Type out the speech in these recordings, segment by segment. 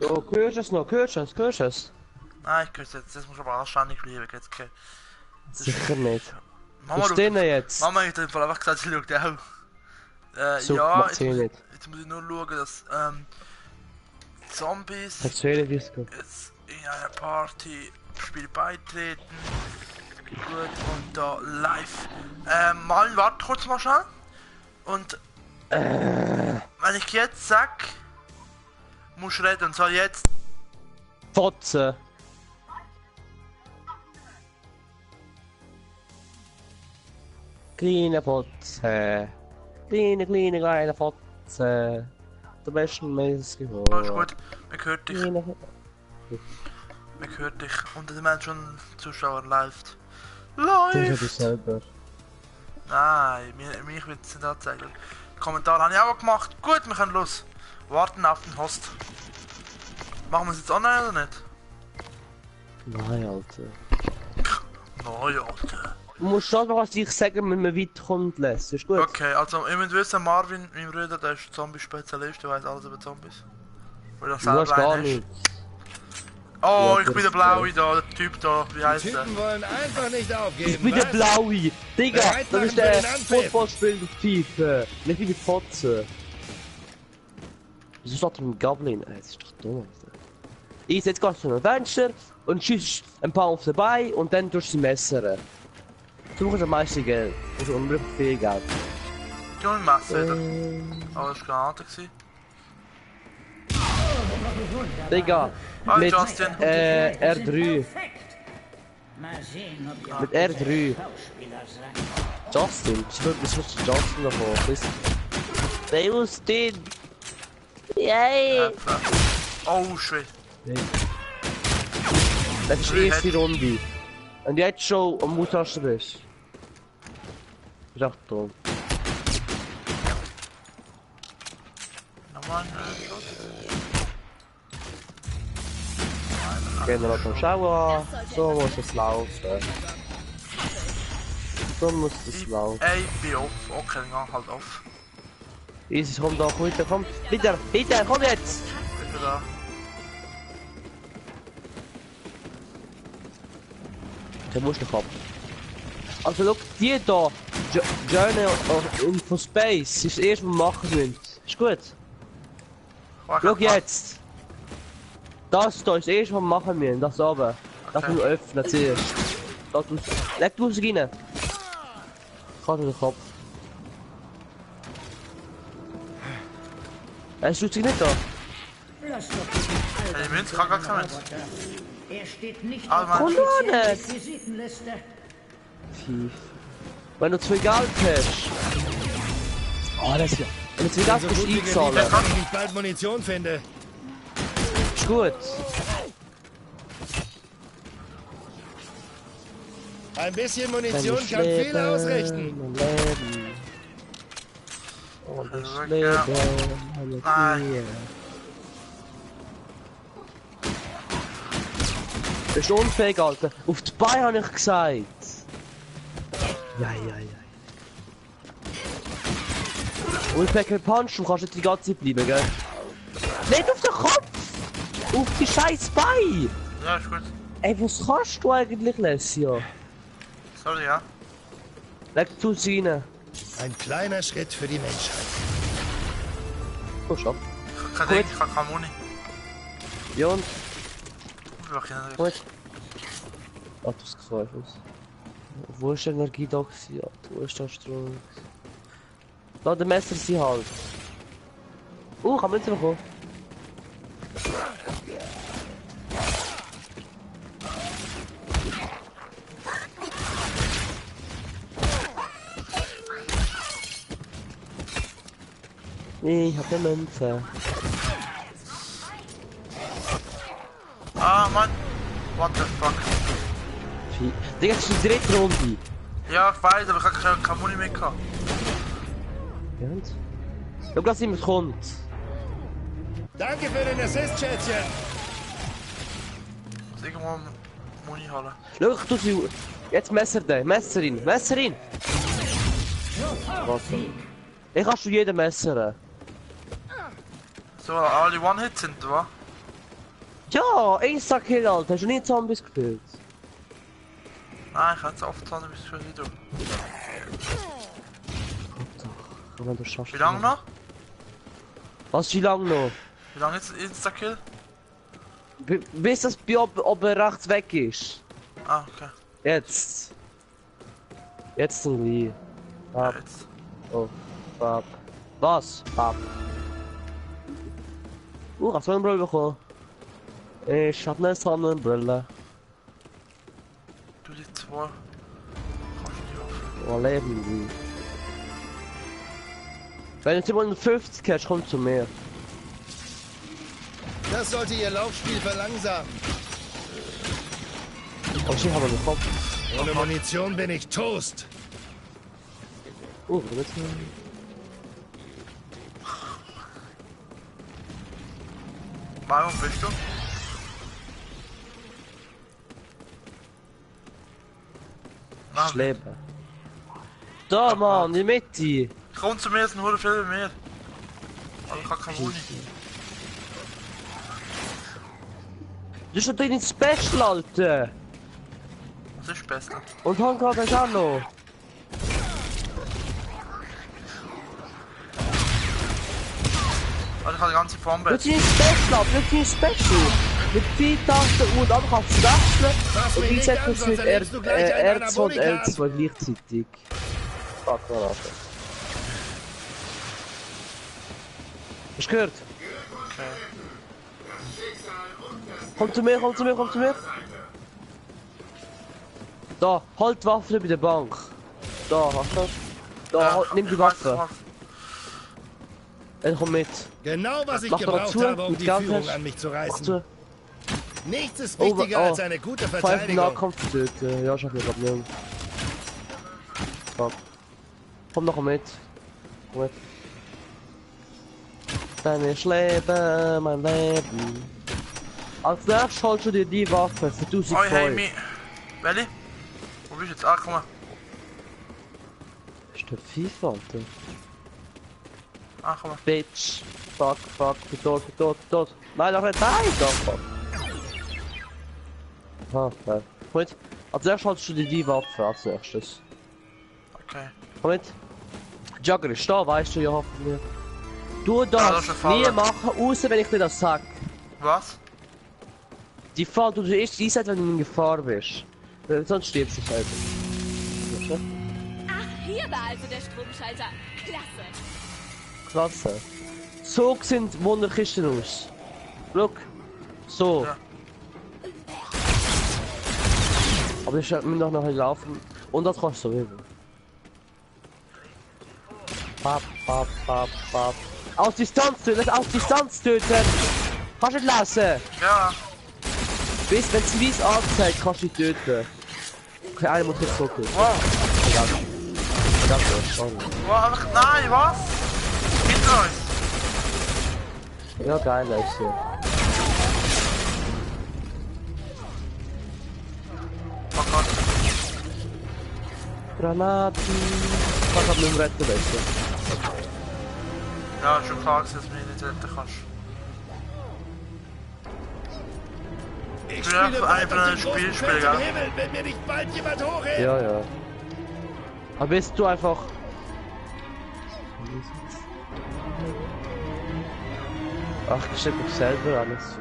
Oh, hörst du es noch? Hörst du es? Hörst du es? Nein, ich höre es jetzt. Das muss aber anständig bleiben. Jetzt okay. Sicher nicht. Mama Was denn jetzt? Mama hat einfach gesagt, sie schaut auch. So, Ja, jetzt muss ich nur schauen, dass Zombies erzähle wie es geht. jetzt in einer Party Spiel beitreten. Gut, und da live. Mal warte kurz mal schnell. Und wenn ich jetzt sag, muss ich reden und zwar jetzt. Fotze! Kleine Fotze! Kleine Fotze! Der besten Mess gehört. Alles gut, man hört dich. Man hört dich. Und der Mensch schon Zuschauer läuft. Den hab ich selber. Nein, mich wird es nicht anzeigen. Kommentar habe ich auch gemacht. Gut, wir können los. Warten auf den Host. Machen wir es jetzt online oder nicht? Nein, Alter. Nein, Alter. Du musst schon noch was ich sagen, wenn man weit kommt lässt. Ist gut? Okay, also ihr müsst wissen, Marvin, mein Bruder, der ist Zombie-Spezialist, der weiß alles über Zombies. Weil er Du selber hast gar einer ist. nichts. Oh, Ja, ich bin der Blaue da, der Typ da, wie heißt der? Typen wollen einfach nicht aufgeben. Ich bin der was? Blaue! Digga, Bereit das machen ist für der den Anpfiff. Footballspieler Typ. Nicht wie die Fotze. Wieso steht da ein Goblin? Das ist doch dumm, Alter. Jetzt gehst du zu einem Fenster und schießt ein paar auf den Bein und dann tust du sie messern. Du brauchst am meisten Geld. Also unbedingt viel Geld. Ich habe ein Messer wieder. Oh, das war Granate. Digga, Hi mit Justin. R3. Mit R3. Justin? Was ist Justin davon? Justin! Yay! Oh, shit. Das ist die erste Runde. Und jetzt schon am Austasten bist. Ist echt toll. Nochmal Gehen wir noch zum Schauen. So muss es laufen. So muss es laufen. Ey, bin off. Okay, dann gang halt off. Easy, komm da, komm. Wieder, komm jetzt! Bist du da? Der muss noch ab. Also, schau, die da, Journey von Space, ist das erste, was wir machen müssen. Ist gut? Schau jetzt! Das da ist das erste, was wir machen müssen, das oben. Das müssen wir öffnen zuerst. Leg du es rein! Kannst du den Kopf. Hast du es nicht da? Hey, Münz, kann gar kein Münz. Er steht nicht Komm auf der der Visitenliste. Tief. Wenn du zu viel Geld hast. Oh, das ist ja. Wenn du zu viel Geld So hast, gut wie einzahlen. geliefert, wenn ich bald Munition finde. Ist gut. Ein bisschen Munition kann viel ausrichten. Und ich Ja. lebe Nein. Das ist unfähig, Alter. Auf die Beine habe ich gesagt. Ja. Und ich packe Punch, du kannst nicht die ganze Zeit bleiben, gell? Nicht auf den Kopf! Auf die scheiß Beine! Ja, ist gut. Ey, was kannst du eigentlich, Lessia? Sorry, ja. Leg zu rein. Ein kleiner Schritt für die Menschheit. Oh, stopp. Ich kann kein Ding, ich kann keine Muni. Ja, und? Ich kann nicht. Gut. Ah, das gefällt uns. Wo ist die Energie da gewesen? Ja, wo ist der Strom? Da, der Messer sie halt. Kann man jetzt bekommen? Ich hab eine Münze. Ah, Mann. What the fuck? Digga, das ist die dritte Runde. Ja, ich weiß, aber ich habe keine Muni mehr gehabt. Ja, und? Schau, dass jemand kommt. Danke für den Assist, Schätzchen. Ich muss irgendwo Muni holen. Schau, du sie. Jetzt Messer da. Messerin. Messerin! Was? Ich kannst du jeden messern. So, alle One-Hits sind, wa? Ja, Insta-Kill, Alter. Hast du nie Zombies gespielt? Nein, ich hätte oft Zahlen bis für Video. Wenn du schaffst. Wie lange noch? Was, wie lange noch? Wie lange ist Insta-Kill? Bis das bei oben rechts weg ist. Ah, okay. Jetzt. Jetzt sind wir. Ja, jetzt. Oh, Fab. Was? Fab. Hast du eine Brille bekommen? Ich hab eine Sonnenbrille. Du die zwei. Kannst du nicht auf. Oh, leben wir. Wenn du 750 hast, komm zu mir. Das sollte Ihr Laufspiel verlangsamen. Oh, ich habe einen Kopf. Ohne Munition bin ich Toast. Oh, was ist Warum bist du? Ich lebe. Da, Mann, in die Mitte. Komm zu mir, es sind nur viel mehr. Aber ich habe keine Muni. Du bist doch drin ins Special, Alter. Was ist das Beste? Und Handgrad hast du auch noch. Also ich habe die ganze Bombe. Du bist ins Special ab, nicht ins Special. Mit 4 Tasten und dann kannst du wechseln. Fass Und mich wie nicht sagt an, man es sonst mit erlebst du gleich einen R2 und Anabolika. L2 gleichzeitig? Fuck, warte. Hast du gehört? Okay. Komm zu mir, komm zu mir, komm zu mir. Da, halt die Waffe bei der Bank. Da, hast du das? Da, Ja, halt, nimm die ich weiß, Waffe. Komm mit. Genau, was ich Mach doch gebraucht zu, habe, um mit die Gas Führung hast. an mich zu Mach reißen. zu. Nichts ist Oh, wichtiger oh. als eine gute 5 Verteidigung. Nahkampf töten. Ja, ich hab mir grad nicht. Fuck. Komm noch mit. Komm mit. Dein ist Leben, mein Leben. Als nächstes holst du dir die Waffe für 1000 Oh, hey, Coins. mich. Welche? Wo bist du jetzt? Ah, komm mal. Ist der FIFA, Alter? Ah, komm mal. Bitch. Fuck, fuck, bin tot, bin tot, bin tot. Nein, doch nicht, nein, doch, fuck. Ah, okay. Komm mit. Als nächstes holst du dir die Waffe, als nächstes. Okay. Komm mit. Jugger ist da, weißt du ja hoffentlich. Du das das ist eine Falle. nie machen, außer wenn ich dir das sag. Was? Die Falle du erst einsetzt, wenn du in Gefahr bist. Sonst stirbst du selber. Ach, hier war also der Stromschalter. Klasse. Klasse. So sind Wunderkisten aus. Look. So. Ja. Aber ich muss noch nachher laufen. Und das kannst du wieder. Pap, pap, pap, pap. Aus Distanz töten, aus Distanz töten! Kannst du nicht lesen? Ja. Bis, wenn sie weiß anzeigt, kannst du sie töten. Okay, einer muss jetzt so töten. Wow. Danke, sorry. Wow, einfach. Nein, was? Hinter uns. Ja, geil, ist ja. Oh Gott. Granaten. Ich kann nicht mehr retten, weißt du. Ja, ist schon klar, dass du mich nicht retten kannst. Ich bin einfach spiele weit ein auf dem großen Spielspiel, Feld ja. im Himmel, wenn mir nicht bald jemand hochhält. Ja, ja. Aber bist du einfach... Ach, ich steck mich selber alles zu.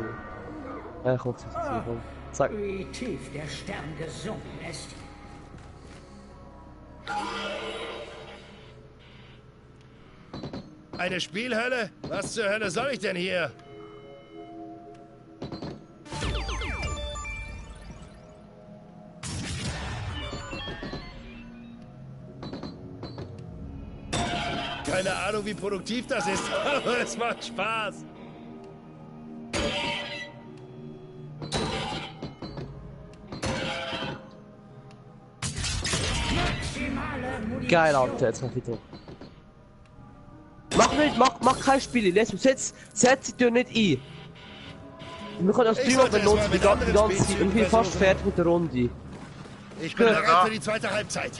Ja, kommt jetzt rum. Sag. Wie tief der Stern gesunken ist. Eine Spielhölle? Was zur Hölle soll ich denn hier? Keine Ahnung, wie produktiv das ist, aber es macht Spaß. Geil, Alter, jetzt noch wieder. Mach nicht, mach kein Spiel, setz die Tür nicht ein. Wir können das Ich Stream sollte es mal benutzen, mit die anderen ganze Zeit. Spezies Ich bin fast versuchen. fertig mit der Runde. Ich bin Gut. bereit für die zweite Halbzeit.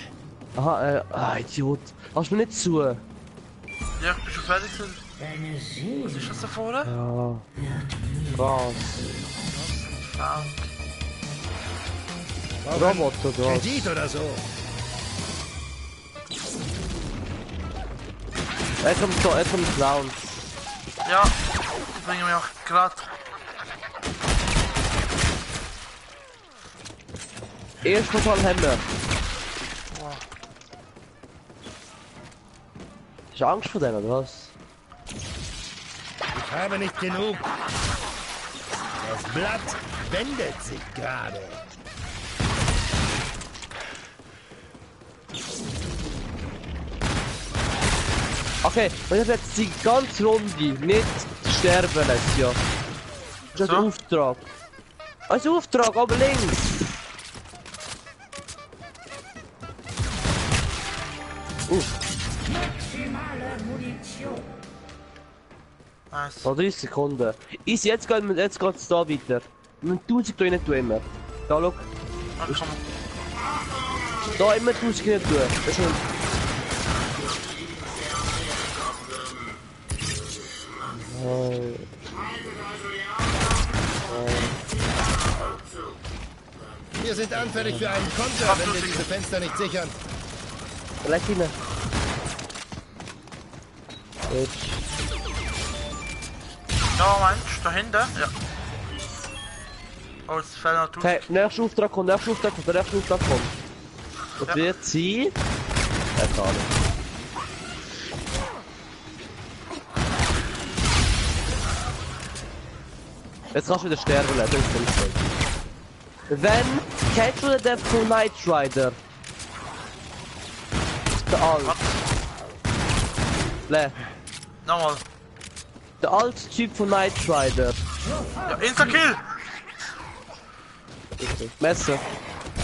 Aha, Idiot. Lass mir nicht zu. Ja, ich bin schon fertig. Deine Seele Was ist das da vorne? Ja. Was? Sound. Roboter oder was? Kredit oder so. Er kommt Clown. Ja, die bringen mir auch gerade. Erstmal haben wir. Hast du Angst vor denen, oder was? Ich habe nicht genug. Das Blatt wendet sich gerade. Okay, und ich habe jetzt die ganze Runde nicht sterben lassen, ja. Das ist ein Auftrag. Ein Auftrag, aber links! Maximale Munition. Nice. Noch 30 Sekunden. Easy, jetzt geht's da weiter. Wir müssen 1000 da rein tun immer. Da, schau. Ah, komm. Da immer 1000 rein tun. Das ist schon... Wir sind anfällig für einen Konter, wenn wir diese Fenster nicht sichern. Vielleicht hin. Jetzt. Da, Mensch, da hinten. Ja. Oh, es fällt noch durch. Okay, nächster Auftrag kommt. Das Ja. wird sein... Schade. Jetzt kannst du wieder sterben lassen, das ist nicht schön. Wenn, kennst du den von Knight Rider? Der Alt. Le. Nochmal. Der alte Typ von Knight Rider. Ja, Insta-Kill! Messer.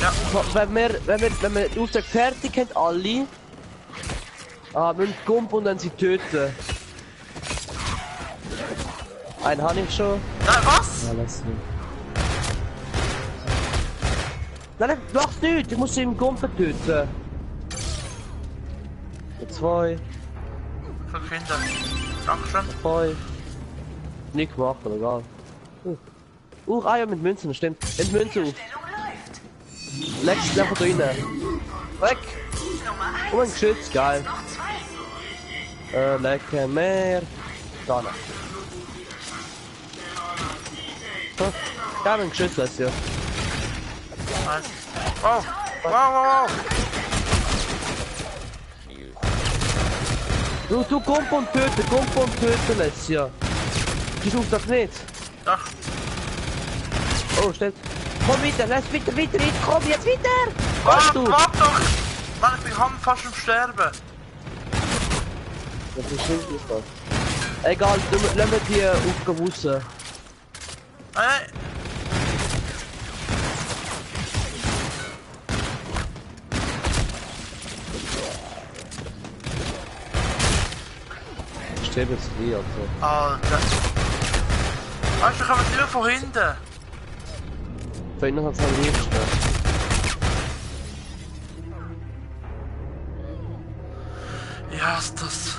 Ja. Wenn wir den Auftrag fertig haben, alle, müssen Gump und dann sie töten. Einen habe ich schon. Nein, was? Ja, lass nicht. Nein, du machst nichts, ich muss sie im Gumpen töten. Zwei, Für Kinder. Dankeschön. zwei. Nicht gemacht, aber egal. Ja, mit Münzen, das stimmt. Nimm die Münze auf. Legst du einfach da rein. Weg! Oh, ein Geschütz, geil. Lecker mehr. Da noch. Ja, ein Geschütz, das ja. Nice. Oh! Wow! Du komm und töten, Lessia. Die sucht das nicht. Ja. Oh, steht. Komm weiter, weiter, komm jetzt weiter! Warte du? doch! Mann, ich bin fast im Sterben. Das ist stimmt nicht das. Egal, lassen wir die aufgewussen. Hey! Stimmt jetzt wie, also. Alter. Weißt du, wir kommen immer von hinten. Für ihn hat es am liebsten. Ich hasse das.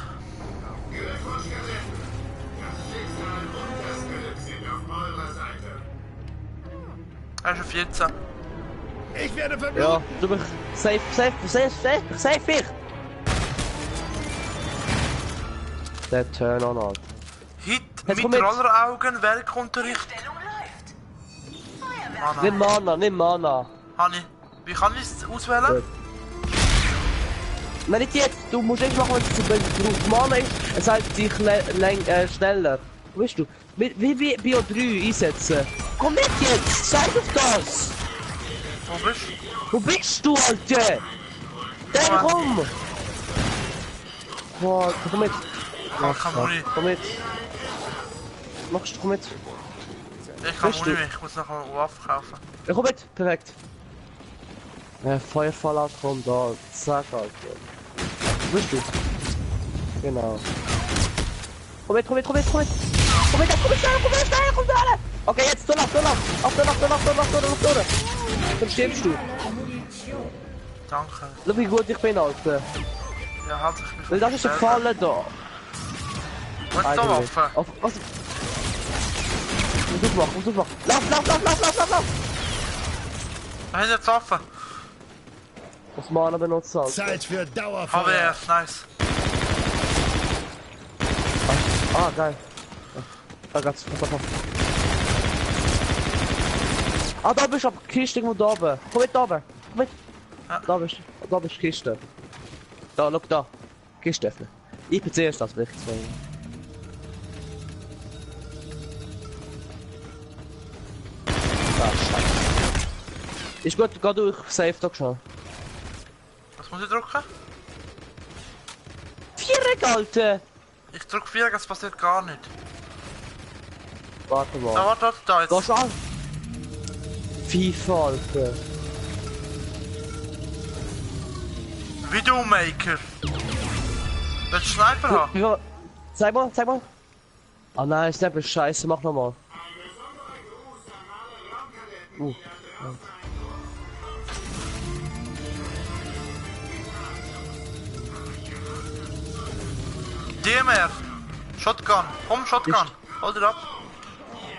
Er ist auf 14. Ich werde verbluten. Ja, du bist safe ich! Der Turn on Alter. Hit Jetzt komm mit mit. Rolleraugen, Werkunterricht. Nimm Mana. Hani, wie kann ich es auswählen? Gut. Nein, nicht jetzt. Du musst nicht machen, wenn es drauf Mana ist. Es heißt dich schneller. Weißt du, wie Bio 3 einsetzen. Komm mit jetzt! Sag doch das! Wo bist du? Wo bist du, Alter? Der komm! Boah, komm mit. Kann Muni. Komm mit. Machst du, komm mit. Ich kann Bist Muni du? mehr, ich muss noch eine Waffe kaufen. Ja, komm mit. Perfekt. Feuerfall kommt da. Zack, Alter. Wo bist du? Genau. Komm mit. Komm mit. Okay, jetzt, durch. Dann stirbst du. Danke. Schau, wie gut ich bin, Alter. Ja, halt ich mich. Weil das ist ein Gefallen da. Was ist da Waffe? Was? Muss aufmachen. Lauf! Da hinten jetzt offen. Was Mana benutzt halt. Zeit für Dauerfeuer. HWF, nice. Ah, geil. Ah, ganz. Ah, da bist du ab Kiste irgendwo da oben. Komm mit da oben. Komm mit. Ja. Da bist die Kiste. Da, schau da. Kiste öffnen. Ich bin zuerst das wichtig. Ah, scheiße. Ist gut, geh durch. Safe da schon. Was muss ich drücken? Viereck, Alter! Ich drück 4, es passiert gar nicht. Warte mal. Da, warte, da jetzt. Gehst du an? FIFA, Alter. Videomaker. Willst du Sniper haben? Ja, zeig mal. Ah nein, Sniper ist scheiße, mach nochmal. DMR. Shotgun. Komm, Shotgun. Hol dir ab.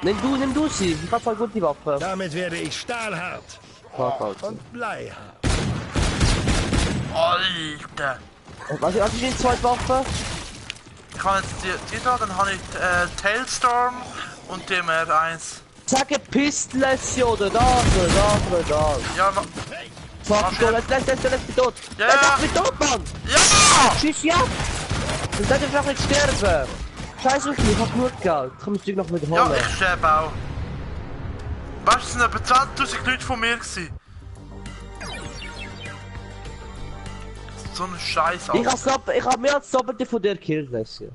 Nimm du sie. Ich hab voll gut die Waffe. Damit werde ich stahlhart Fuck, Alter. und bleihart. Alter. Was ist die zweite Waffe? Ich habe jetzt die da, dann habe ich Tailstorm und DMR 1. Sag eine Pistole, da. Ja, Fuck, lass mich tot. Ja. Lass mich tot, Mann. ja! Schieß ja. Dann soll ich einfach nicht sterben. Scheiße, ich hab genug Geld. Ich kann mich noch mit Ja, holen. ich sterbe auch. Weißt du, es sind etwa 20.000 Leute von mir gewesen. So eine Scheiße. Ich hab mehr als Doppelte von dir gekillt, Leslie.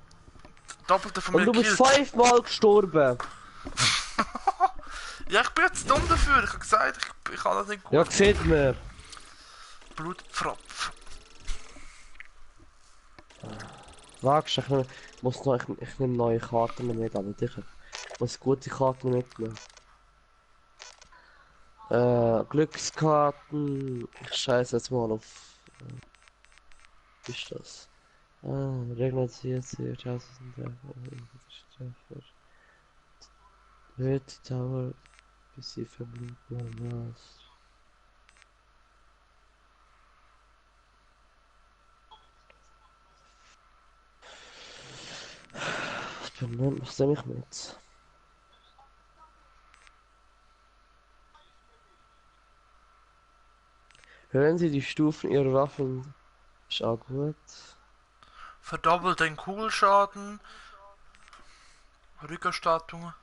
Doppelte von Und mir du bist gekillt. 5-mal gestorben. Ja, ich bin jetzt dumm dafür. Ich habe gesagt, ich kann das nicht gut. Ja, gefällt mir. Blutpfropf. Wagst du, ich nehme neue Karten mit, aber ich muss gute Karten mitnehmen. Glückskarten. Ich scheiße jetzt mal auf. Was ist das? Regneriert sie 1000 Wird dauert, bis sie verbluten was. Was nehme ich mit? Hören Sie die Stufen Ihrer Waffen. Ist auch gut. Verdoppelt den Kugelschaden. Rückerstattungen.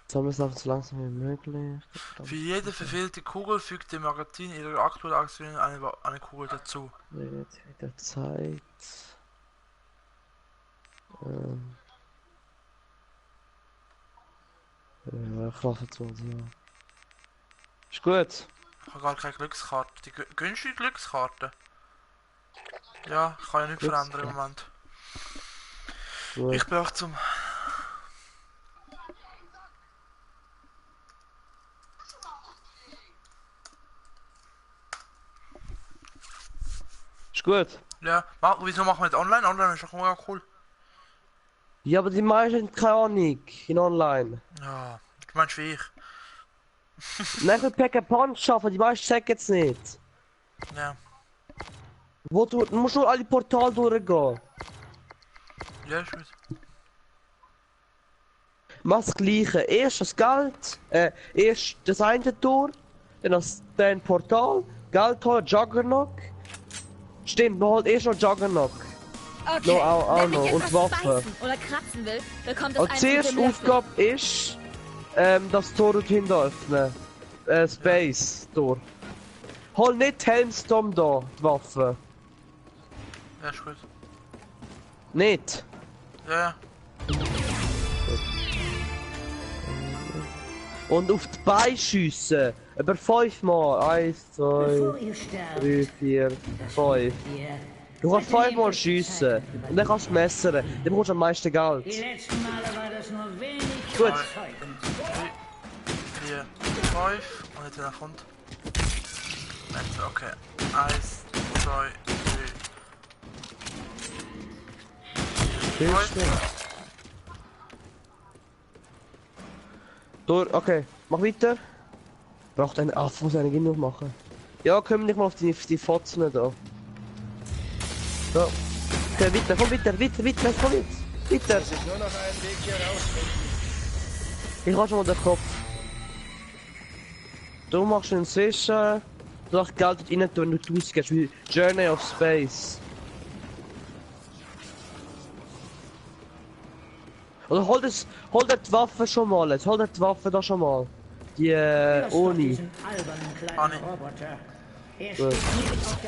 Sammelsachen so langsam wie möglich. Für jede verfehlte Kugel fügt dem Magazin ihrer aktuellen Aktion eine Kugel dazu. Jetzt wieder Zeit. Ja, ich lasse jetzt mal so. Ist gut. Ich habe gar keine Glückskarte. Die günstige Glückskarte. Ja, ich kann ja nichts verändern im Moment. Gut. Ich brauche zum... Ist gut. Ja, wieso machen wir jetzt online? Online ist doch mega cool. Ja, aber die meisten haben keine Ahnung in Online. Ja, du meinst wie ich. Nein, ich will Pack a Punch schaffen, die meisten checken jetzt nicht. Ja. Du musst nur alle Portale durchgehen. Ja, ist gut. Mach das Gleiche. Erst das Geld, erst das eine Tor, dann Portal, Geld holen, Juggernaut. Stimmt, noch halt erst noch Juggernaut. Okay, No, auch wenn noch. ich Und etwas Waffe. beißen oder kratzen will, bekommt es Und einen zuerst Löffel. Aufgabe ist, das Tor dorthin öffnen. Space Tor. Hol nicht Helmstorm da, die Waffe. Ja, ist gut. Nicht. Ja, ja. Und auf die Beine schiessen. Über 5 Mal. 1, 2, Bevor ihr sterbt, 3, 4, 5. ihr Du kannst 5 Mal schiessen. Und dann kannst du messern. Dann bekommst du am meisten die Geld. letzten Male war das nur wenig Gut. überzeugend. 4, 5 und jetzt nach kommt. Okay. 1, 2, 3. Hilfst du? Durch, okay. Mach weiter. Braucht einen Affe, muss einen genug machen. Ja, komm nicht mal auf die Fotzen da. So. Okay, weiter, komm weiter, komm jetzt. Weiter. Muss ich nur noch einen Weg hier rausfinden. Ich hab schon mal den Kopf. Du machst einen Zwischen. Du darfst Geld dort rein tun, wenn du 1000 gehst, wie Journey of Space. Oder hol dir die Waffe schon mal jetzt, hol dir die Waffe da schon mal. Die Oni. Oni. Gut.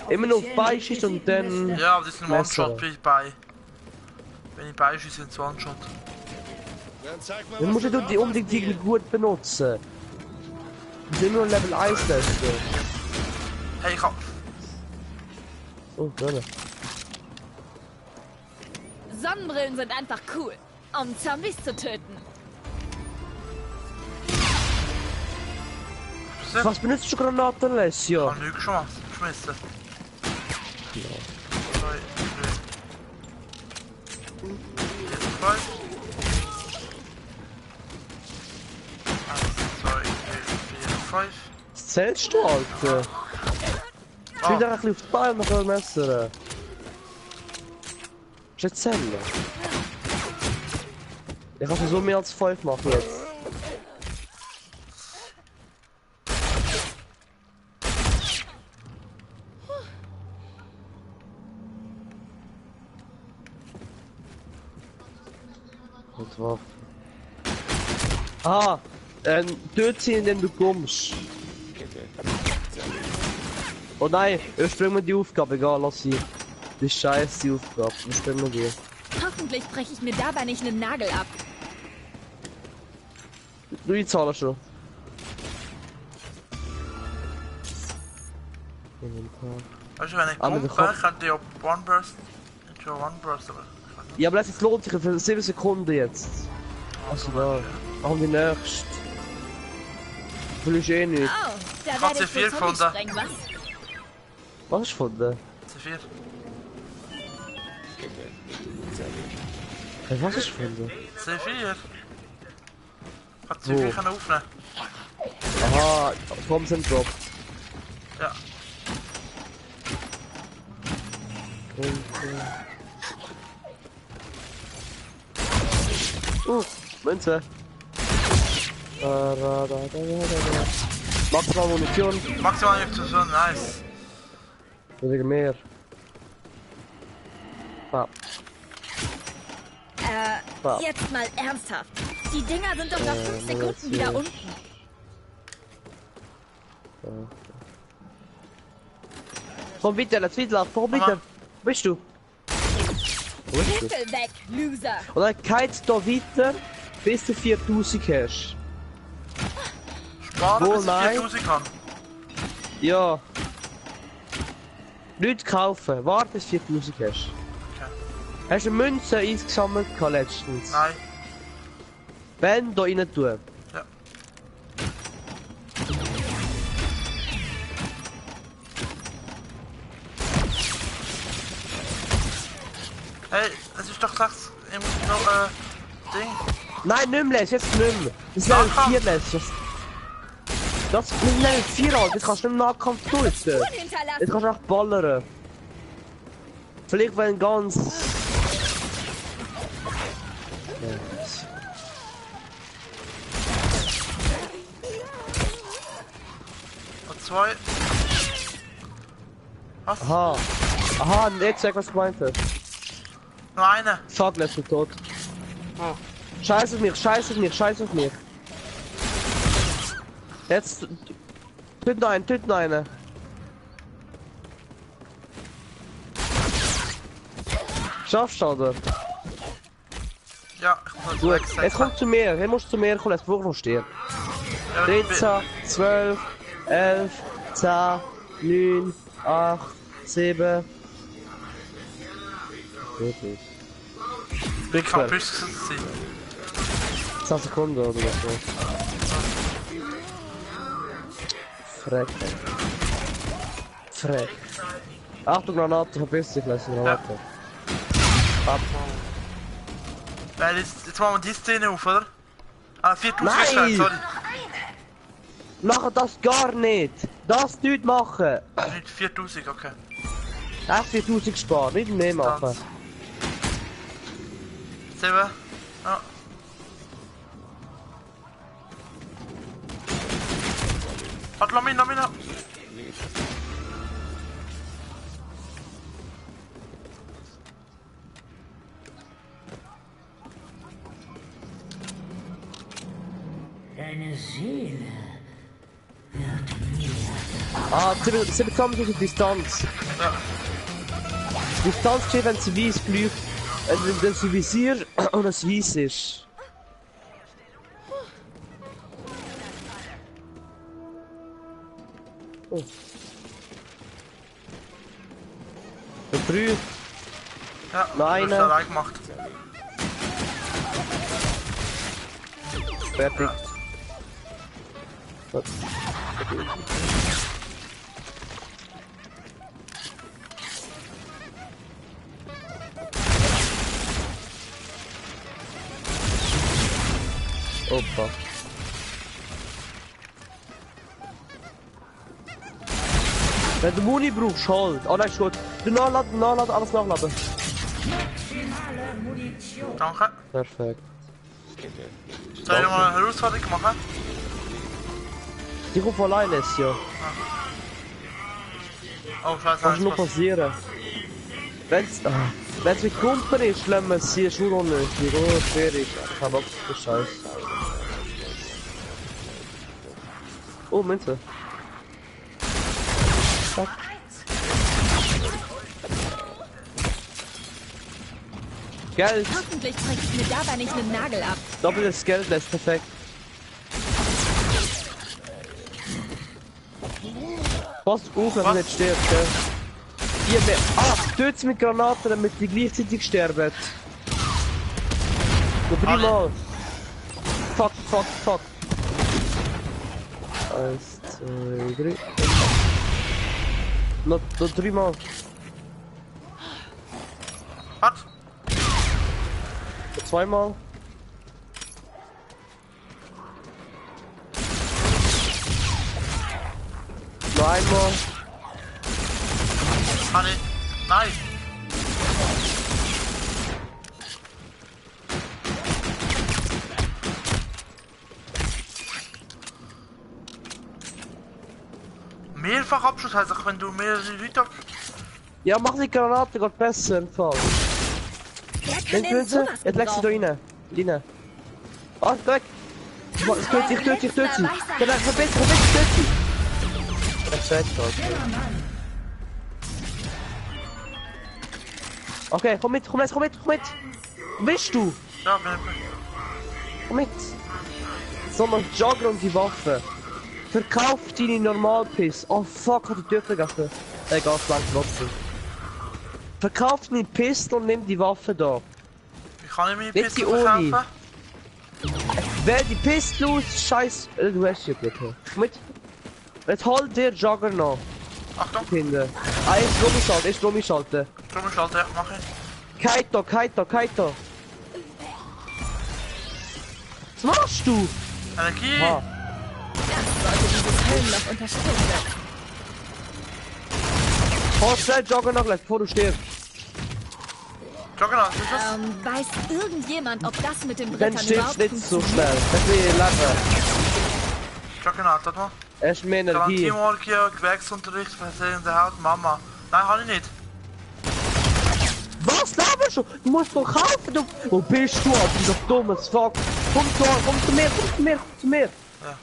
Immer noch auf Beischiss und dann... Ja, aber das ist ein Messer. One-Shot, bin ich bei. Wenn ich beischieße, sind es One-Shot. Dann zeig mal, Dann musst du die unbedingt irgendwie gut benutzen. Die sind nur Level 1 testen. Hey, ich hab... Oh, gerne. Sonnenbrillen sind einfach cool, um Zombies zu töten. Was benutzt du Granaten, Alessio? Ich hab nichts schon geschmissen. Ja. 2, 3. 5. 1, 2, 3, 4, 5. Was zählst du, Alter? Ich will da ein bisschen auf die Beine noch ein Messer. Ist jetzt zählen? Ich kann so mehr als 5 machen jetzt. Und Waffe. Ah, durchziehen, indem du kommst. Oh nein, überspringen wir die Aufgabe, egal, lass sie. Das ist scheiße, die Aufgabe, überspringen wir die. Hoffentlich breche ich mir dabei nicht einen Nagel ab. Du die Zahlen schon. Weißt du, wenn ich Aber der komme, Kopf- kann die auf One Burst. Nicht schon One Burst, aber. Ja, aber es lohnt sich für 7 Sekunden jetzt. Also da, machen die nächst. Will ich eh nicht. Oh, da Hat werde sie ich viel wohl gefunden? Zombie sprengen, was? Was ist von der? C4. Hey, was ist von der? C4. Hat Wo? C4 können aufnehmen. Aha, Bombs and Drop. Ja. Münze. Maximal Munition. Maximal Explosion, nice. Oder mehr. Ah, Ah. Jetzt mal ernsthaft. Die Dinger sind doch nach 5 Sekunden wieder unten. komm bitte, lass wieder, komm bitte. Aha. Wo bist du? Wo bist du? Himmel weg, Loser. Und dann geht's da weiter, bis du 4000 hast. Sparen, Wo, bis ich nein? 4000 kann. Ja. Nicht kaufen, warte bis 4000 hast. Okay. Hast du Münzen eingesammelt letztens? Nein. Wenn, da rein tun. Ja. Hey, es ist doch das im Ding. Nein, nicht mehr, jetzt nicht mehr. Das ist Level Nahkampf. 4 lässt. Das ist Level 4 alt, jetzt kannst du nicht im Nahkampf töten. Spuren Jetzt hinterlassen. kannst du auch ballern. Vielleicht wenn ganz... Und 2. Was? Aha. Aha, jetzt sag was du gemeint hast. Nur eine. Fuck, lässt du tot. Wo? Scheiß auf mich, scheiß auf mich, scheiß auf mich. Jetzt... Töt noch einen, töt noch einen. Schaffst du, oder? Ja, ich muss Gut, jetzt komm zu mir, jetzt musst du zu mir kommen, jetzt brauchst du stehen. Ja, 13, 12, 11, 10, 9, 8, 7. Wirklich. Ich kann Rückwärts. Büchse sein. 10 Sekunden oder so. Freck. Freck. Achtung, Granate, verpiss dich, lass die Granate. Ab. Weil jetzt machen wir die Szene auf, oder? Ah, 4000 Nein! ist sorry. Machen das gar nicht. Das nicht machen. Nicht 4000, okay. Echt 4000 sparen, nicht mehr machen. 7. Ja. Warte, lass mich noch. Deine Seele wird mir. Ah, sie bekommen durch die Distanz. Ja. Distanz steht, wenn sie weiß fliegt. Wenn sie Visier und es weiß ist. Oh. Der 3. Ja, Nein. das ist allein gemacht. Fertig. Gut. Opa. Wenn du Muni brauchst, halt. Oh nein, ist gut. Du nachladen, alles nachladen. Maximale Munition. Danke. Perfekt. Soll ich nochmal eine Herausforderung machen? Die kommt von alleine, ist ja. Oh, scheiße, Kann nur was? passieren. Wenn's mit Kumpel ist, lassen wir es hier schon unnötig. Oh, schwierig. Ich hab auch so Scheiß. Oh, Münze. Zack. Geld! Hoffentlich trage ich mir dabei nicht einen Nagel ab. Doppeltes Geld, das ist perfekt. Pass auf, wenn du nicht stirbst, gell? Hier, töt's mit Granaten, damit die gleichzeitig sterben. Noch 3 Mal. Fuck. 1, 2, 3. Noch 3 Mal. Was? 2 Mal. Noch einmal. Kann ich? Nein. Mehrfach Abschuss heißt auch, wenn du mehrere Leute hast. Ja, mach die Granate geht besser im Fall. Wer kann Wenn denn du sowas jetzt legst du da gebrauchen? rein. Ah, weg! Ich töte sie. Letzter Genau, verbind sie. Perfekt, okay. Okay, komm mit. Wo bist du? Ja, bin Komm mit. So, noch Jogger und die Waffe. Verkauf deine Normalpiss. Oh fuck, hat die Tür vergessen. Egal, lang trotzdem. Verkauf deine Pistole und nimm die Waffe da. Wie kann ich meine Nicht die Pistole Uni. verkaufen? Wähl die Pistole aus, scheiß. Du hast ja gut. Komm mit. Jetzt halt der Jogger noch. Achtung, Kinder. Ist Rummischalten. Trommelschalter, ja, mach ich. Kaito. Was machst du? Energie. Ha. Das sollte dieses Höllenloch unterstützen. Halt schnell Jogger noch, bevor du stirbst. Juggernaut, ist das? Weiß irgendjemand, ob das mit dem Dann Brettern stirbst überhaupt du nicht so funktioniert? schnell. Das will lange. Juggernaut, warte mal. Es ist mehr Energie. Garantiemarke, Gewerksunterricht, versichernde Haut, Mama. Nein, kann ich nicht. Was laberst du? Du musst doch kaufen, du. Wo bist du, Alter? Du dummes Fuck. Komm zu mir. Ja.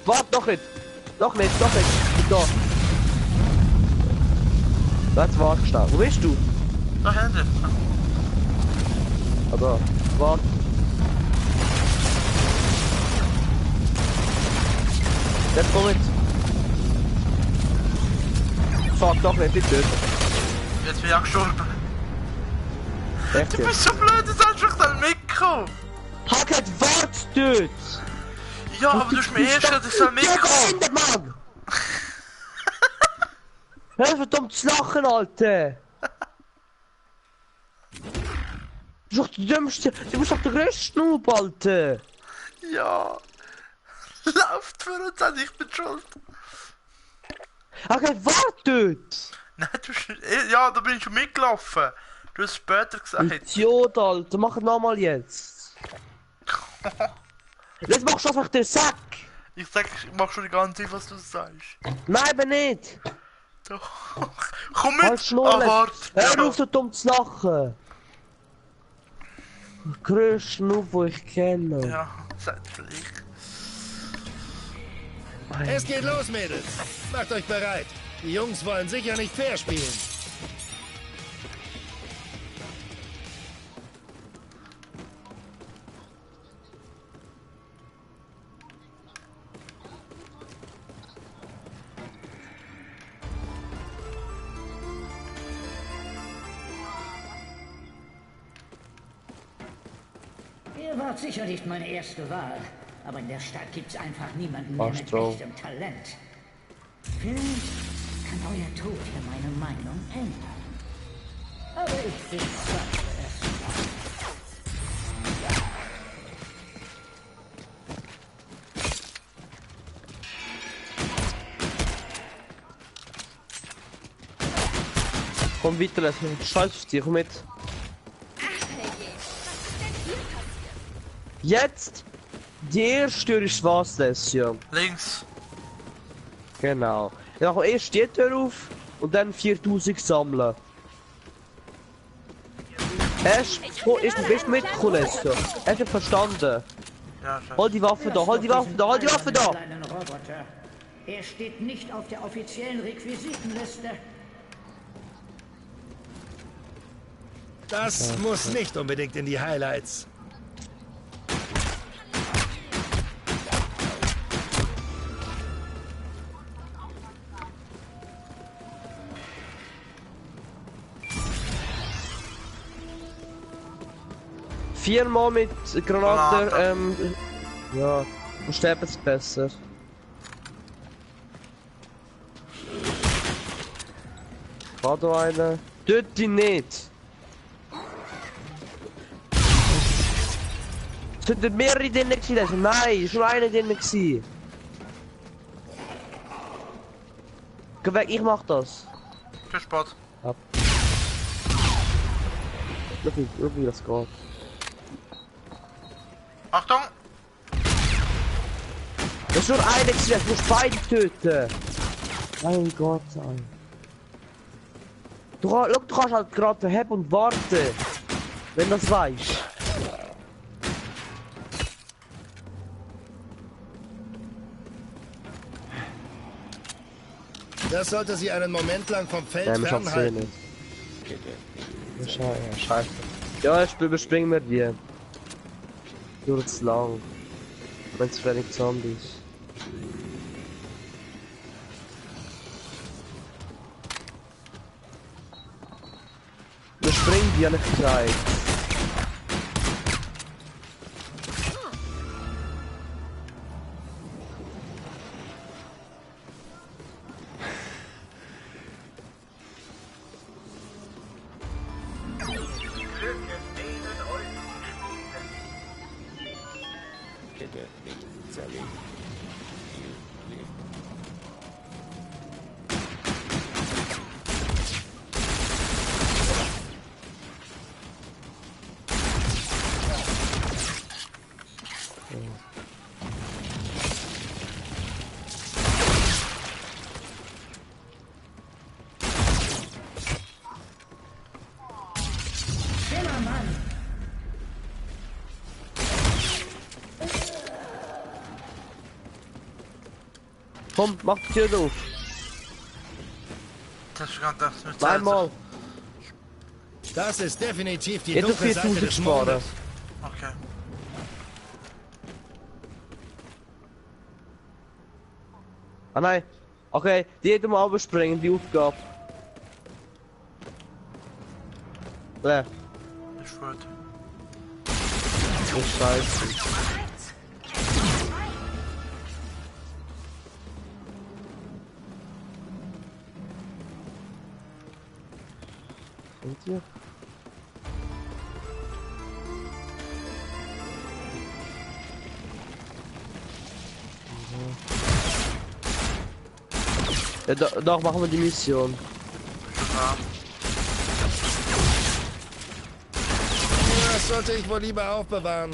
Warte, noch nicht. Da. Jetzt wartest du. Wo bist du? Da hinten. Aber, warte. Jetzt komm mit. Fuck, doch nicht, bitte. Jetzt bin ich auch gestorben. Echt Du jetzt? bist so blöd, du sollst mich dann mitkommen. Hackett, wart dort! Ja, aber du hast mir erst gesagt, ich soll mitkommen. Ja, Mann! Hör verdammt zu lachen, Alter! Du bist doch der dümmste, du bist doch der größte Noob, Alter! Ja. Lauft für uns an, ich bin schuld. Okay, wartet! Nein, ja, da bin ich schon mitgelaufen. Du hast später gesagt. Idiot, Alter, mach es nochmal jetzt. Jetzt machst du einfach den Sack. Ich sag, ich mach schon die ganze Zeit, was du sagst. Nein, aber nicht. Doch. Komm mit! Halt Schnurren. warte. Hör auf, so dumm zu lachen. Der grösste Noob, den ich kenne. Ja, seid vielleicht. Es geht los, Mädels. Macht euch bereit. Die Jungs wollen sicher nicht fair spielen. Ihr wart sicher nicht meine erste Wahl, aber in der Stadt gibt's einfach niemanden mehr mit Astro. echtem Talent. Vielleicht kann euer Tod ja meine Meinung ändern. Aber ich bezweifle es. Komm weiter, lass mich scheiß auf dich, komm mit. Ach herrje, was ist denn hier passiert? Jetzt! Die erste Tür ist was, Lesja. Links. Genau. Dann machen wir erst die Tür auf und dann 4000 sammeln. Bist du mitgekommen, Lesja? Hast du verstanden? Ja, scheiße. Hol die Waffe da, hol die Waffe da, hol die Waffe da! Kleinen Roboter. Er steht nicht auf der offiziellen Requisitenliste. Das muss nicht unbedingt in die Highlights. Viermal mit Granaten, ja, dann sterben sie besser. War da einer? Töte die nicht! Es sind mehrere drinnen gewesen. Nein, es war nur einer drinnen gewesen. Geh weg, ich mach das. Viel Spaß. Schau wie das geht. Achtung! Das ist nur einer gewesen, du musst beide töten. Mein Gott, ey. Du kannst halt gerade verheben und warten. Wenn du das weißt. Das sollte sie einen Moment lang vom Feld Ja, ich hab's fernhalten. Scheiße. Ja, ich überspringen wir die. Nur zu lang. Wenn es wenig Zombies. Wir springen die ja nicht gleich. Komm, mach die Tür auf. Das ist ganz das mit Einmal. Das ist definitiv die Jetzt auf dunkle Seite 4000 des sparen. Mondes. Okay. Ah nein. Okay, die mal überspringen, die Aufgabe. Leer. Ist gut. Das ist scheiße. Und hier? Ja, doch machen wir die Mission. Ja. Das sollte ich wohl lieber aufbewahren.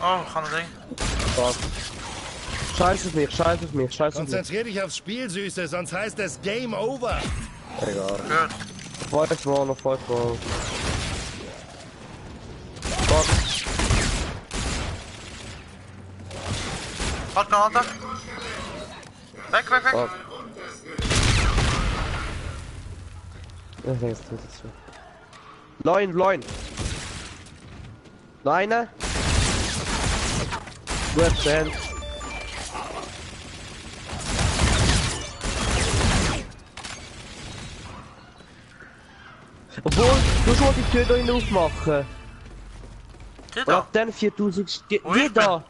Oh, kann ich Ding. Fuck. Scheiß auf mich, scheiß auf mich, scheiß auf mich. Konzentrier dich aufs Spiel, Süße, sonst heißt es Game Over. Egal. Gut. 5 Mal noch 5 Mal. Fuck. Halt noch runter. Weg, weg, weg. Fuck. Ja, jetzt tut es so. Loin. Nein. Gut, Fan. Obwohl, du schon die Tür da hin aufmachen. Geht Und da. ab dann 4000 Wo die ich da!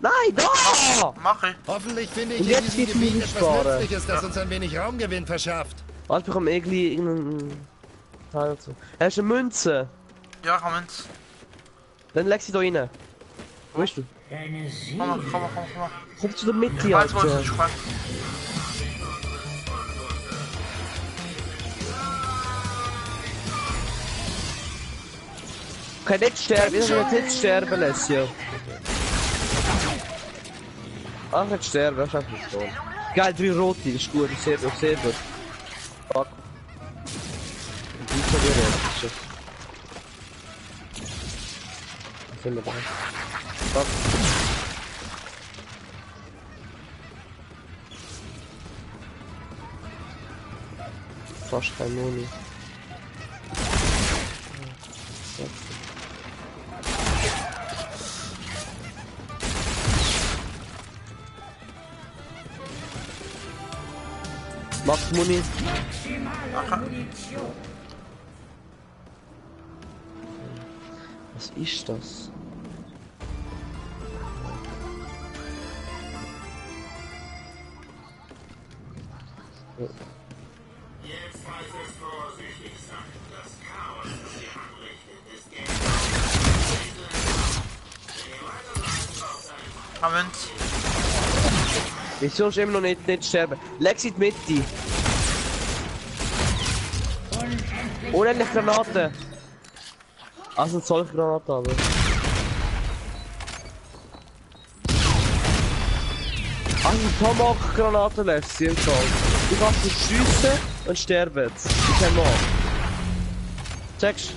Nein, da! Mach ich. Hoffentlich finde ich Und in jetzt diesem geht's mir Gebiet nicht etwas sparen. Nützliches, das uns ein wenig Raumgewinn verschafft. Was bekommen irgendwie irgendeinen Teil dazu? Hast du eine Münze? Ja, komm ins. Dann leg sie da rein. Wo bist du? Deine Komm mal, Seele komm mal, komm mal, komm mal. Komm zu der Mitte, Ich weiß, wo es Alter. ist. Ich weiß. Kann nicht sterben, ich will nicht sterben, Lesio. Ach, nicht sterben, das ist einfach nicht so. Geil, 3 rote, das ist gut, ich sehe gut. Fuck. Und die schon wieder, das ist was sind wir da? Fuck. Fast kein Moni. Max Muni. Was ist das? Komm ins. Wieso ist immer noch nicht sterben? Leg sie in die Mitte. Unendlich Granaten. Also solche Granaten aber. Also Tomahawk-Granaten lässt sie im Fall. Du kannst sie schiessen und sterben. Ich kann noch. Checkst?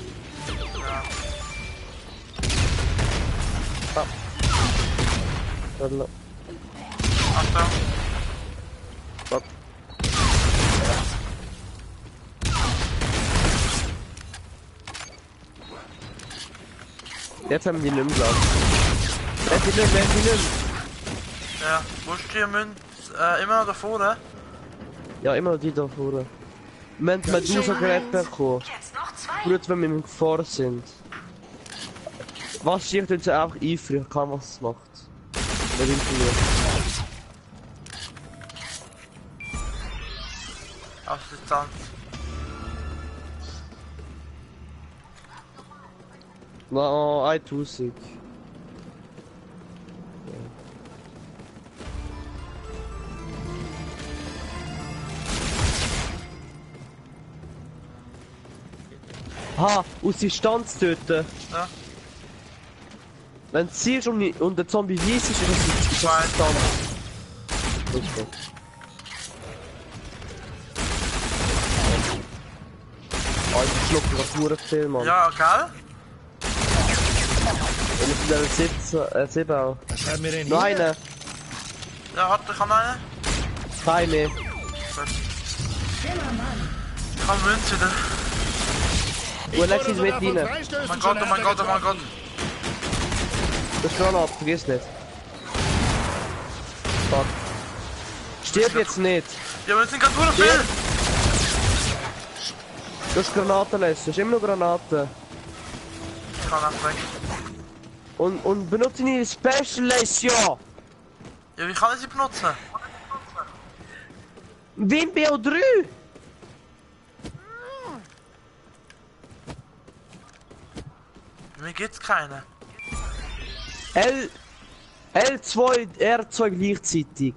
Ja. Achtung. Fuck. Jetzt haben wir die nicht mehr, glaub ich. Wer die nicht? Ja, wo ist die Münz? Immer noch da vorne? Ja, immer die da vorne. Wir haben Medusa-Gerät bekommen. Gut, wenn wir im Gefahr sind. Was schießt uns auch einfrieren kann, was es macht. Der Winkel. Auf Distanz. Na, 1000. Ha, aus Distanz töten. Ja. Wenn du ziehst und der Zombie weiss ist, ist das Distanz. Okay. Alter, schluck mir das nur viel, Mann. Ja, gell? Und ich bin der 7 auch. Was haben wir denn hier? Noch eine. Ja, warte, ich kann eine. Keine. Ich kann Münz wieder. Wo legst du mit rein? Oh mein Gott, oh mein Gott, oh mein Gott. Das ist Granat, vergiss nicht. Fuck. Stirb jetzt nicht. Ja, wir sind gerade nur viel. Du hast Granaten lässt, du hast immer noch Granaten. Ich kann auch weg. Und benutze deine Special Lesio! Ja, wie kann ich sie benutzen? Wim BO3! Mir gibt's keine. L2, R2 gleichzeitig.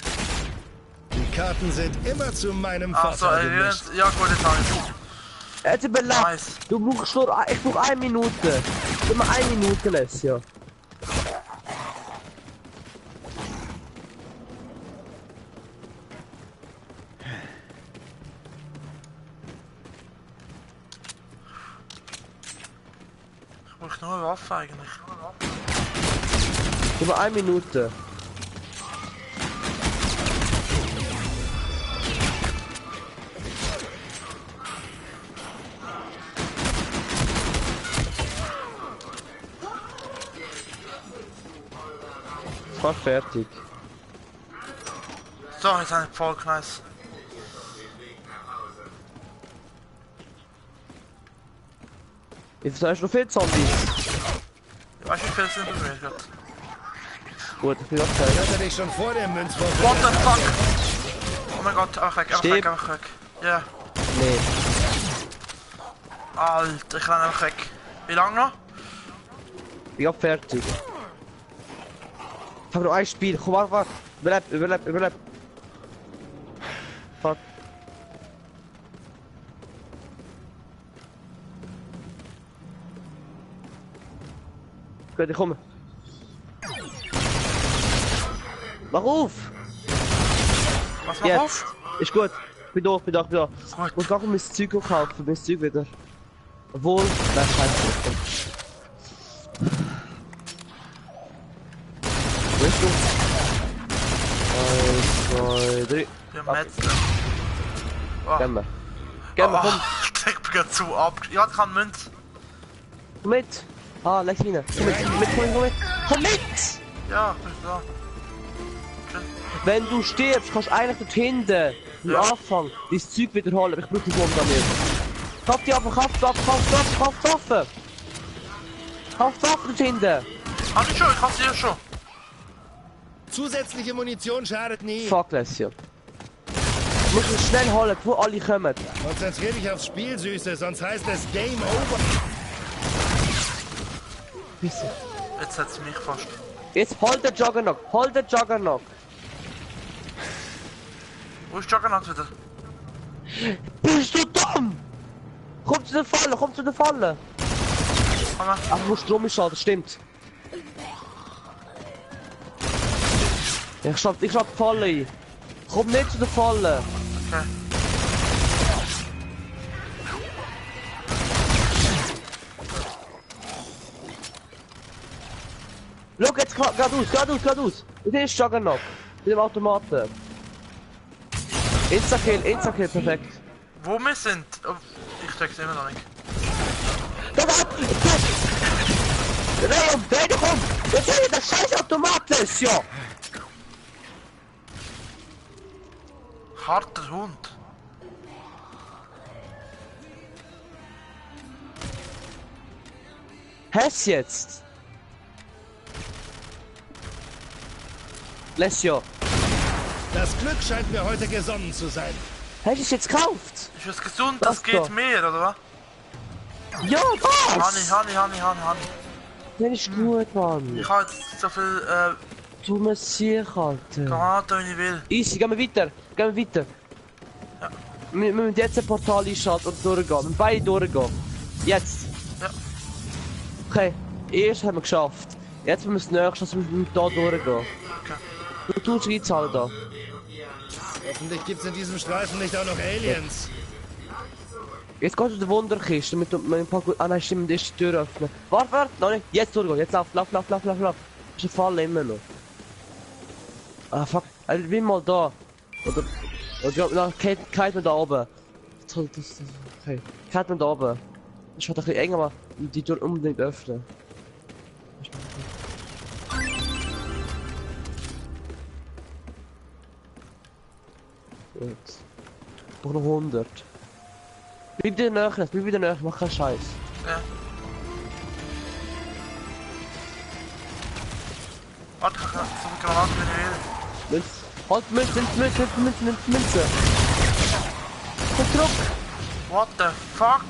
Die Karten sind immer zu meinem Ach so, Vorteil gemischt. ja gut, jetzt habe ich. Jetzt überlebt. Nice. Du brauchst nur, ich brauch 1 Minute. Gib mir 1 Minute, Lesja. Ich brauche nur eine Waffe eigentlich. Gib mir 1 Minute. Fast fertig. So, jetzt habe ich voll nice. Jetzt hast du noch viel Zombies. Weißt du, wie viel sind bei mir gerade? Gut, ich bin auch Ich fertig. hatte dich schon vor dem Münzwurf. What the fuck? Oh mein Gott, einfach weg, einfach weg, Stirb. einfach weg. Ja, Nee. Alter, ich renne einfach weg. Wie lange noch? Ich bin auch fertig. Ich habe noch ein Spiel. Komm, warte. Überleb. Fuck. Gut, ich komme. Mach auf! Was mach Jetzt! auf? Ist gut. Ich bin da. Gut. Ich muss nachher mein Zeug kaufen, mein Zeug wieder. Obwohl, nein, scheiße. Weißt du? 1, 2, 3. Ja, Metzler. Oh. Gehen wir. Komm. Ich bin gerade zu ab. Ja, ich kann Münz. Komm mit! Ah, leg rein. Komm mit. Komm mit! Ja, bin da. Wenn du stirbst, kannst du eigentlich dort hinten, am Anfang, dein Zeug wiederholen, aber ich brauche das momentan nicht. Kauf die Waffe, kauf die Waffe! Kauf die Waffe dort hinten! Hab ich schon, ich hab sie ja schon. Zusätzliche Munition schadet nie. Fuck, Lesja. Du musst es schnell holen, wo alle kommen. Konzentrier dich aufs Spiel, Süße, sonst heißt es Game Over. Wieso? Jetzt hat sie mich fast. Jetzt hol den Juggernaut! Wo ist Juggernaut wieder? Bist du dumm? Komm zu der Falle! Komm her. Ach, du musst drum schauen, das stimmt. Ich schlag die Falle ein. Komm nicht zu der Falle! Okay. Schau jetzt geradeaus! Und hier ist Juggernaut. Mit dem Automaten. Insta-Kill, perfekt. Wo wir sind? Oh, ich check's immer noch nicht. Dreh dich um! Jetzt ist der scheiß Automaten, ja! Harter Hund. Hast jetzt? Lesja, Das Glück scheint mir heute gesonnen zu sein. hast du es jetzt gekauft? Ist es gesund? Das Das geht doch. mehr, oder was? Ja, was? Hani. Das ist gut, Mann. Ich habe jetzt so viel Du Messier, Alter. Granaten, wie ich will. Easy, gehen wir weiter. Ja. Wir müssen jetzt ein Portal einschalten und durchgehen. Wir müssen beide durchgehen. Jetzt. Ja. Okay, erst haben wir geschafft. Jetzt müssen wir das nächste, dass wir da durchgehen. Okay. Du tust die Zahl da. Hoffentlich gibt's in diesem Streifen nicht auch noch Aliens. Jetzt gehst du in die Wunderkiste mit ein paar gut. Ah nein, stimmt, die erste Tür öffnen. Warte, noch nicht. Jetzt durchgehen. Jetzt lauf. Das ist ein Fall immer noch. Ah fuck, ich bin mal da. Oder ja, kalt man da oben. Okay, kalt man da oben. Das wird ein bisschen enger, aber die Tür unbedingt öffnen. Gut. Ich brauche noch 100. Bleib wieder näher, mach keinen Scheiß. Ja. Warte, ich kann so viel Granaten, wie ich will. Münz. Halt Münze. Komm zurück. What the fuck?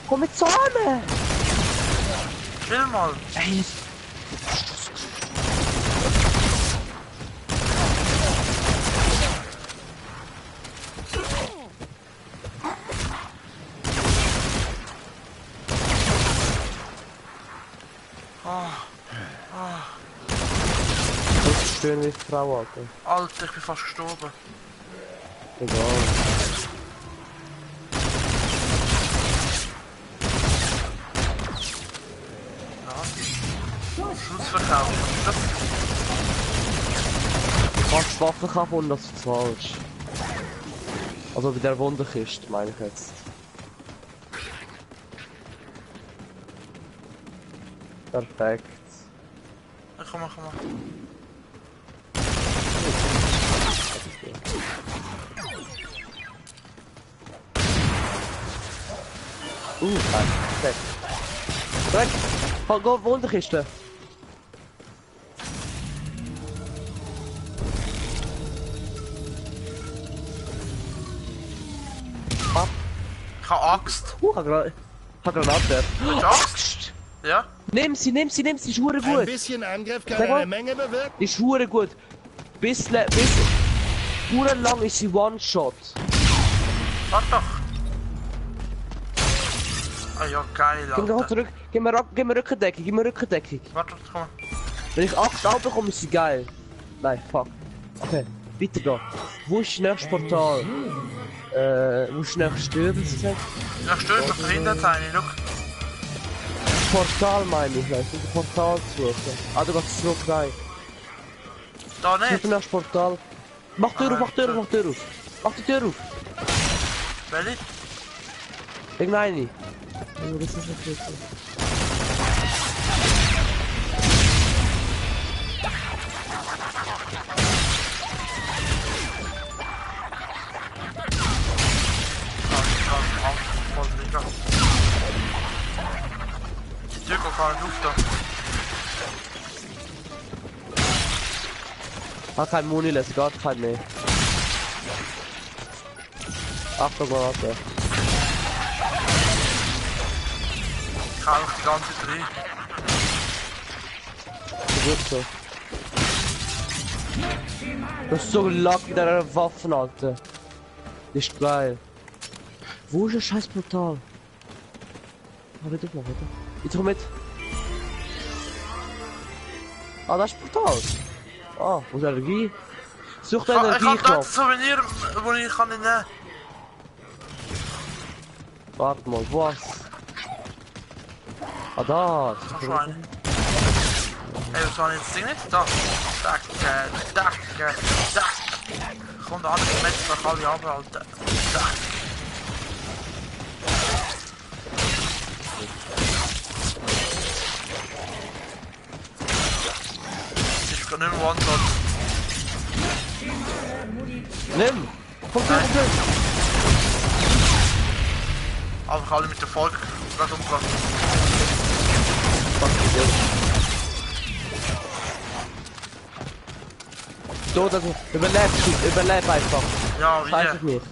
Komm jetzt zusammen. Chill mal. Ey, schön wie Frau, Alter. Alter, ich bin fast gestorben. Egal. Schussverkauf. Das Kannst Waffen kaufen und das ist falsch. Also bei der Wunderkiste meine ich jetzt. Perfekt. komm mal. Perfekt. Perfekt. Go, Wunderkiste. Ich hab Axt. Hat Granate. Willst du Axt? Ja? Nimm sie, ist hure Ein gut. bisschen Angriff kann Sag mal. eine Menge bewirken. Ist hure gut. Bis hure lang ist sie One-Shot. Warte doch. Ah ja, geil, Gib mir Alter. zurück. Gib mir Rückendeckung. Warte, komm mal. Wenn ich 8 Auto bekomme, ist sie geil. Nein, fuck. Okay, weiter da. Wo ist das nächste Portal? Wo ist das nächste Tür? Ja, stimmt, noch dahinter sein, schau. Portal meine ich, weißt du, das Portal suchen. Ah, du gehst zurück rein. Da Das ist nicht. das nächste Portal. Mach die Tür auf. Mach die Tür auf. Welche? Irgendeine. Oh, das ist nicht richtig. Voll mega. Die Tür geht gar nicht auf da. Ah, kein Muni lässt, gar kein mehr. Achtung, warte. Ich hau die ganze Zeit rein. Gut so. Das ist so lack mit einer Waffe, Alter. Das ist geil. Wo ist das scheiß Portal? Warte. Ich komm mit. Ah, das ist Portal. Ah, wo ist Energie? Such den Ich hab dort ein Energieknopf. Souvenir, wo ich kann nicht nehmen. Warte mal, was? Ah, da. Kannst du einen? Ey, was war jetzt das Ding nicht? Da. Danke. Kommt der andere Metzger, kann ich abhalten. Das ist gar nicht mehr One-Shot. Nimm! Komm, komm. Aber ich alle mit dem Volk gerade umgebracht. So, dass du überleb einfach. Ja, wie? Scheiß ich nicht.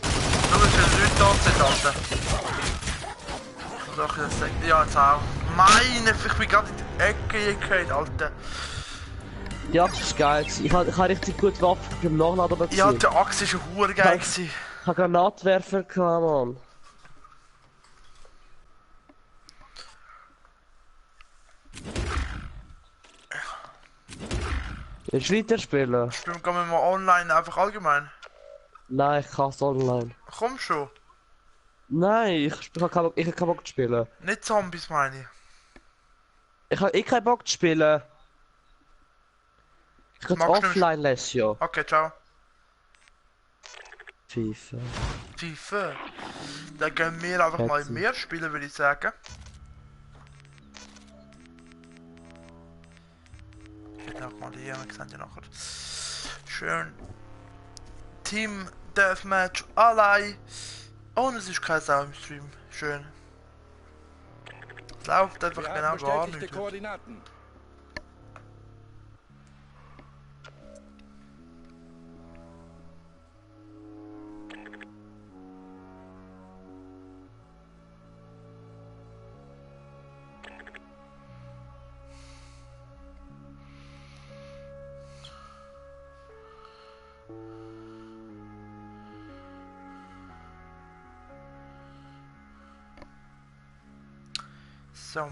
Schau, wie viele Leute da sind, Alter. Soll ich das sagen? Ja, jetzt auch. Meine, ich bin gerade in die Ecke gekriegt, Alter. Die Axt ist geil. Ich habe richtig gute Waffen beim Nachladen bekommen. Ja, der Axt ist ein Hure geil gewesen. Ich habe Granatwerfer gehabt, Mann. Willst du weiterspielen? Spielen wir mal online, einfach allgemein. Nein, ich kann es online. Komm schon. Nein, ich hab keinen Bock zu spielen. Nicht Zombies, meine ich. Ich hab keinen Bock zu spielen. Ich kann Magst du offline lassen, ja. Okay, ciao. FIFA. FIFA. Dann gehen wir einfach mal mehr spielen, würde ich sagen. Ich noch mal hier, wir sehen ja nachher. Schön. Team Deathmatch allein. Und es ist kein Sau im Stream. Schön. Es läuft einfach genau gar nicht. Koordinaten. So,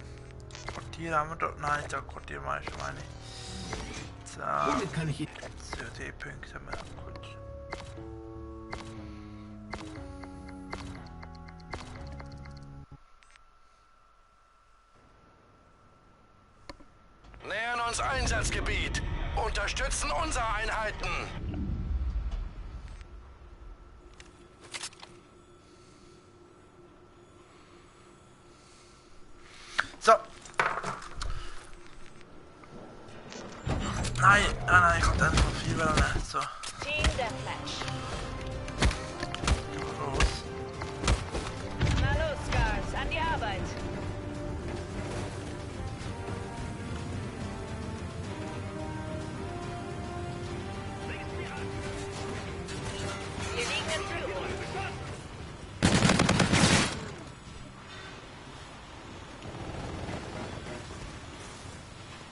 Quartier haben wir dort. Nein, da Quartiermeister meine ich. Womit kann ich Ihnen... COD-Punkte haben wir abgeholt. Nähern uns Einsatzgebiet. Unterstützen unsere Einheiten. So. Nein, nein, kommt einfach viel mehr. So. Team Deathmatch. Los. Na los, Scars, an die Arbeit. Wir liegen in Führung.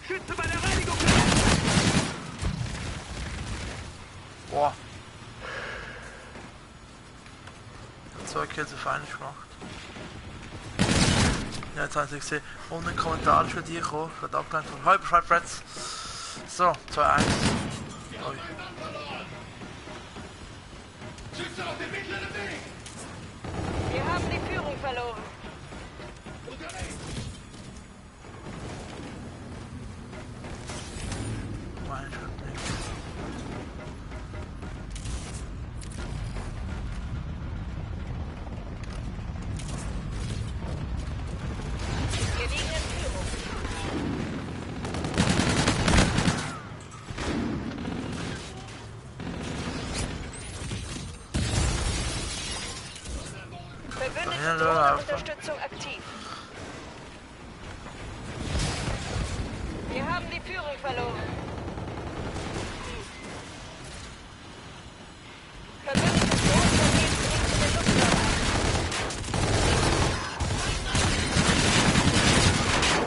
Schütze bei der Reinigung! Boah. Zwei Kills auf einen gemacht. Ja, jetzt haben sie gesehen. Und ein Kommentar ist für dich gekommen. Hat abgelenkt von Hyperfight Freds. So, 2-1. Ui. Wir haben die Führung verloren. Mein Schritt nicht. Wir liegen in Führung. Verbündete Drohnenunterstützung aktiv. Wir haben die Führung verloren. Verbündete Drohnenraketen dringen in den Luftraum ein.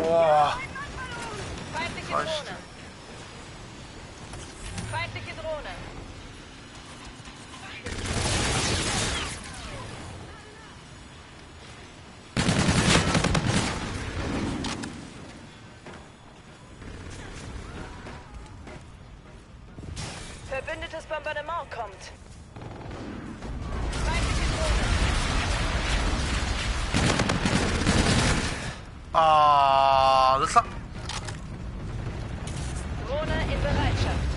Boah. Feindliche Fast. Drohne. Feindliche Drohne. Verbündetes Bombardement kommt. Feindliche Drohne. Ah, das hat... Drohne in Bereitschaft.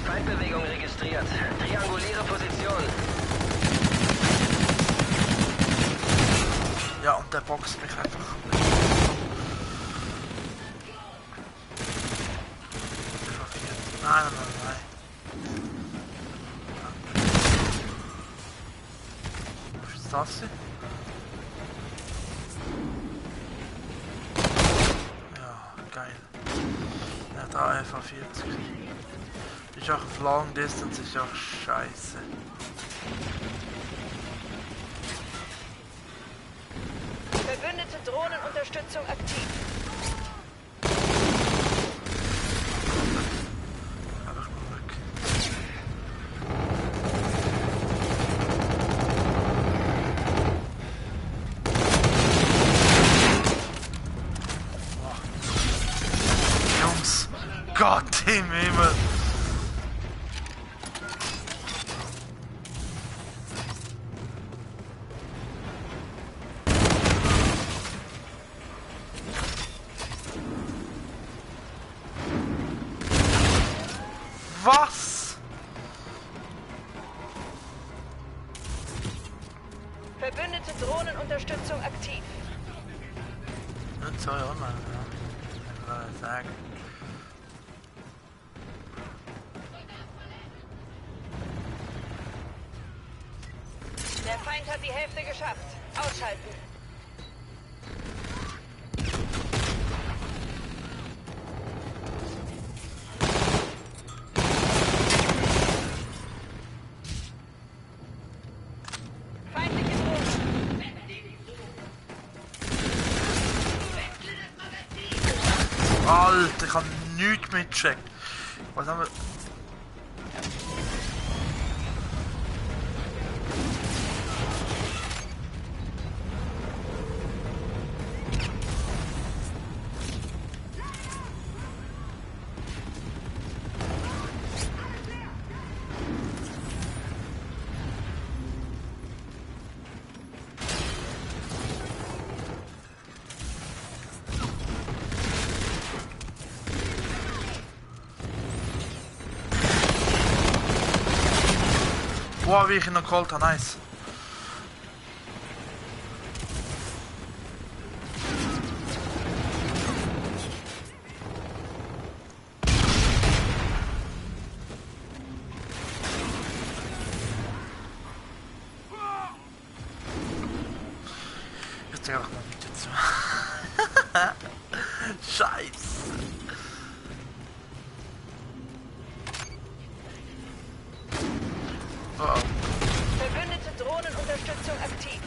Feindbewegung registriert. Trianguliere Position. Ja, und der boxt mich einfach. Nein, nein, nein, nein. Was ist das hier? Ja, geil. Ja, da einfach 40. Ist auch auf Long Distance, ist auch scheiße. Verbündete Drohnenunterstützung aktiv. Einfach mal weg. Boah. Jungs, Gott im Himmel. Was? Verbündete Drohnenunterstützung aktiv. Nicht so, ja, Mann. Ja. Ich will sagen. Der Feind hat die Hälfte geschafft. Ausschalten. Feindliche Drohne. Alter, ich hab nichts mitgecheckt. Was haben wir... Boah, wie ich ihn noch geholt habe, nice. Ich zeig einfach mal Video zu. Scheiße. Oh. Verbündete Drohnenunterstützung aktiv.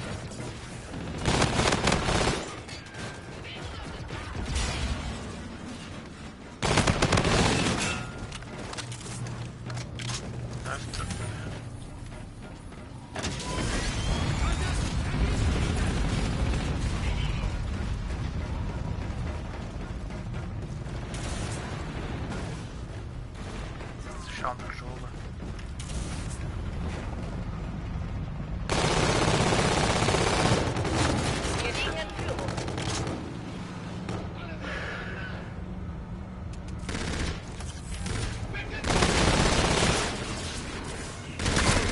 Schauen wir schon. Wir liegen in Führung.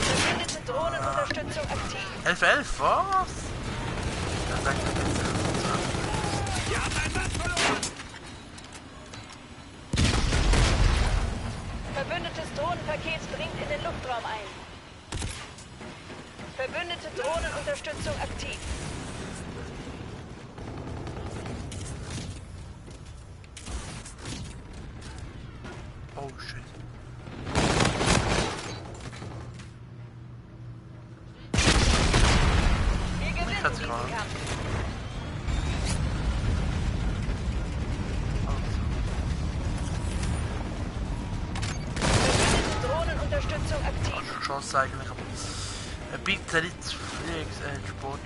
Verbündete Drohnenunterstützung aktiv. 11-11, was? Ja, danke. Verbündetes Drohnenpaket dringt in den Luftraum ein. Verbündete Drohnenunterstützung aktiv. Oh shit. Wir gewinnen kann's diesen fahren. Kampf. Verbündete Drohnenunterstützung aktiv. Schon Chance eigentlich, aber ein bisschen nicht zu Sport.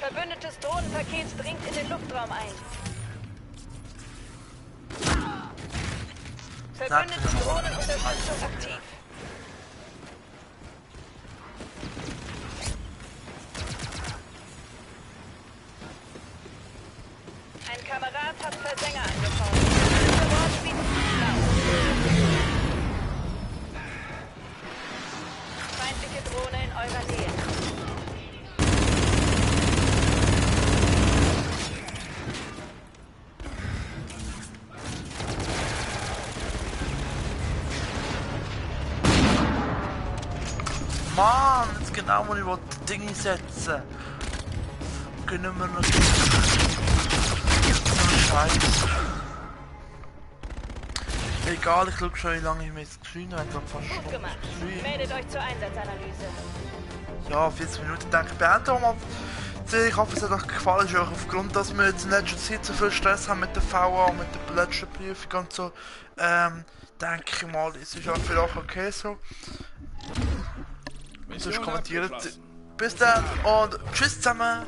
Verbündetes Drohnenpaket dringt in den Luftraum ein. Verbündete Drohnenunterstützung aktiv. Ein Kamerad hat Versänger angekommen. Diese Wortspiele sind laut. Feindliche Drohne in eurer Nähe. Mann, jetzt genau wo ich die Dinge setzen. Können wir noch... Scheiße. Egal, ich schaue schon, wie lange ich mir jetzt gesehen habe. Ich glaube fast Gut schon. gemacht. Meldet euch zur Einsatzanalyse. Ja, 40 Minuten denke ich, beenden wir mal. Ich hoffe, es hat euch gefallen. Ist auch aufgrund, dass wir jetzt in letzter Zeit so viel Stress haben mit der VA und mit der letzten Prüfung und so. Denke ich mal, es ist auch für euch okay so. Sonst kommentiert. Bis dann und tschüss zusammen.